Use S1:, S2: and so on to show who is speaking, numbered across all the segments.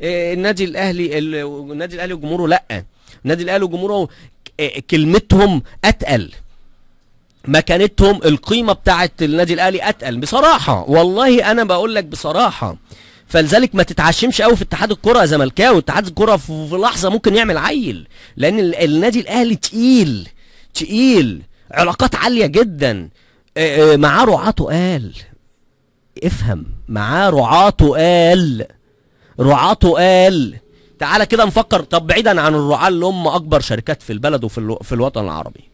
S1: النادي الاهلي، النادي الاهلي وجمهوره، لا، النادي الاهلي وجمهوره كلمتهم اتقل، مكانتهم، القيمة بتاعت النادي الاهلي اتقل بصراحة، والله انا بقول لك بصراحة. فلذلك ما تتعشمش قوي في اتحاد الكره يا زملكاوي، اتحاد الكره في لحظة ممكن يعمل عيل، لان النادي الاهلي تقيل تقيل، علاقات عالية جدا، معاه رعاه تقال، افهم، معاه رعاه تقال، رعاه تقال. تعالى كده نفكر، طب بعيدا عن الرعاة اللي هم اكبر شركات في البلد وفي في الوطن العربي،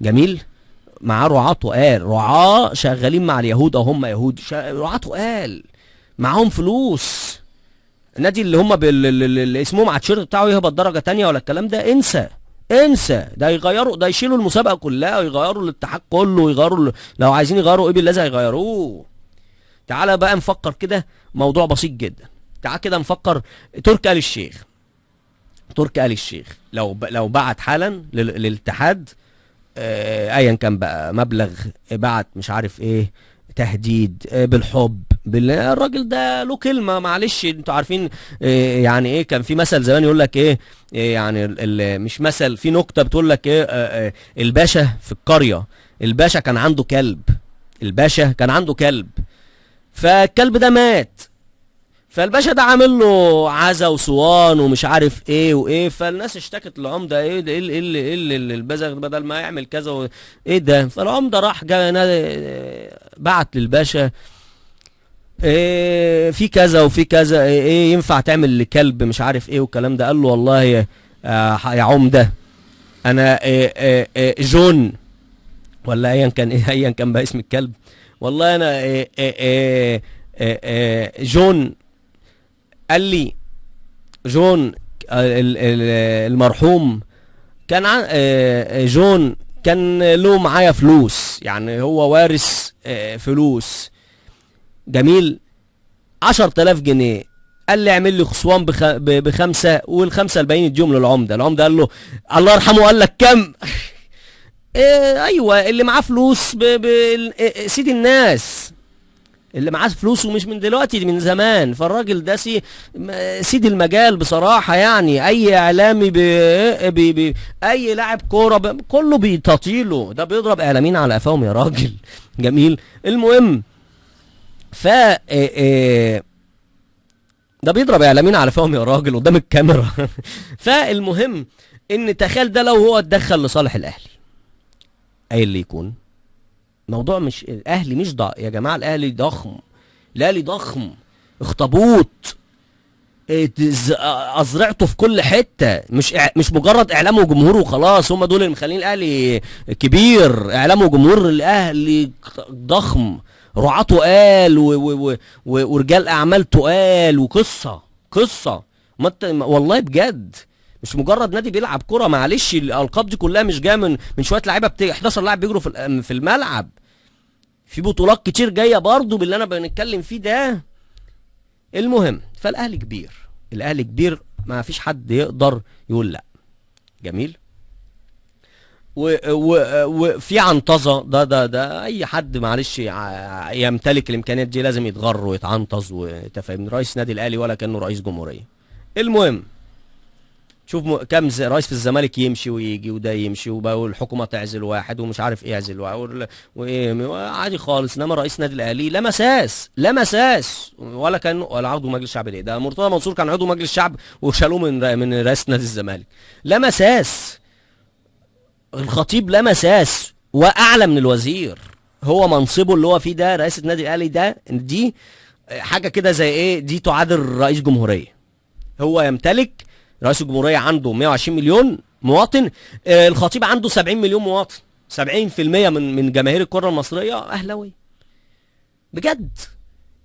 S1: جميل، معاه رعاه تقال، رعاه شغالين مع اليهود او هم يهود، رعاه تقال، معاهم فلوس. النادي اللي هم اللي اسمهم على التيشيرت بتاعه يهبط درجه تانية ولا الكلام ده، انسى انسى، ده يغيروا، ده يشيلوا المسابقة كلها ويغيروا الاتحاد كله ويغيروا، لو عايزين يغيروا ايه بالله هيغيروه. تعالى بقى نفكر كده موضوع بسيط جدا، تعالى كده نفكر. تركي آل الشيخ، تركي آل الشيخ لو بعت حالا للاتحاد ايا كان بقى مبلغ، بعت مش عارف ايه، تهديد بالحب، الراجل ده له كلمة، معلش انتوا عارفين يعني ايه، كان في مثل زمان يقول لك ايه، يعني مش مثل، في نكتة بتقول لك ايه، الباشا في القرية، الباشا كان عنده كلب، الباشا كان عنده كلب، فالكلب ده مات، فالباشا ده عامل له عزا وصوان ومش عارف ايه وايه، فالناس اشتكت للعمده، ايه ده، ايه اللي ايه اللي البذخ بدل ما يعمل كذا ايه ده، فالعمده راح جا بعت للباشا إيه في كذا وفي كذا، ايه ينفع تعمل لكلب مش عارف ايه والكلام ده، قال له والله يا عمده انا إيه إيه جون ولا ايا كان، ايه ايا كان بقى اسم الكلب، والله انا إيه إيه إيه إيه جون، قال لي جون المرحوم كان جون كان له معايا فلوس، يعني هو وارث فلوس، جميل، 10,000 جنيه، قال لي اعمل لي خصوان بخمسة، والخمسة الباقيين اديهم للعمده. العمدة قال له الله يرحمه قال لك كم؟ إيه ايوه، اللي معاه فلوس سيد الناس، اللي معاه فلوس ومش من دلوقتي، من زمان، فالراجل ده سيد المجال بصراحة، يعني اي اعلامي بي بي بي اي لاعب كورة كله بيتطيله، ده بيضرب اعلاميين على قفاهم يا راجل. جميل، المهم ف ده بيضرب اعلاميين على قفاهم يا راجل قدام الكاميرا. فالمهم ان تخيل ده لو هو اتدخل لصالح الاهلي، اي اللي يكون موضوع، مش الاهلي مش ضع يا جماعة، الاهلي ضخم، الاهلي ضخم، اخطبوط، ازرعته في كل حتة، مش مجرد اعلام وجمهور وخلاص، هم دول اللي مخلين الاهلي كبير، اعلام وجمهور الاهلي ضخم، رعاته قال ورجال اعمال تقال، وقصة قصة، ما انت والله بجد مش مجرد نادي بيلعب كرة، معلش الالقاب دي كلها مش جاية من شوية لعيبة 11 لاعب بيجروا في الملعب، في بطولات كتير جاية برضو باللي انا بنتكلم فيه ده. المهم فالاهلي كبير، الاهلي كبير، ما فيش حد يقدر يقول لا. جميل، وفي عنطزه، ده ده ده اي حد معلش يمتلك الامكانيات دي لازم يتغر ويتعنطز وتفهم، رئيس نادي الاهلي ولا كانه رئيس جمهورية. المهم شوف كم رئيس في الزمالك يمشي ويجي وده يمشي والحكومة تعزل واحد ومش عارف ايه يعزل واحد وايه، عادي خالص. انما رئيس نادي الاهلي لا مساس، لا مساس، ولا كان ولا عضو مجلس الشعب. ليه ده مرتضى منصور كان عضو مجلس الشعب وشالوه من رئاسة نادي الزمالك. لا مساس، الخطيب لا مساس، واعلى من الوزير. هو منصبه اللي هو فيه ده رئاسة نادي الاهلي ده، دي حاجة كده زي ايه، دي تعادل رئيس جمهورية. هو يمتلك رئيس الجمهورية عنده 120 مليون مواطن، الخطيب عنده 70 مليون مواطن، 70% من جماهير الكره المصرية اهلاويه بجد.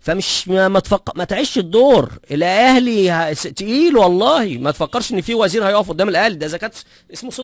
S1: فمش ما تفكر، ما تعيش الدور، الاهلي تقيل والله. ما تفكرش ان في وزير هيقف قدام الاهلي ده، اذا كانت اسمه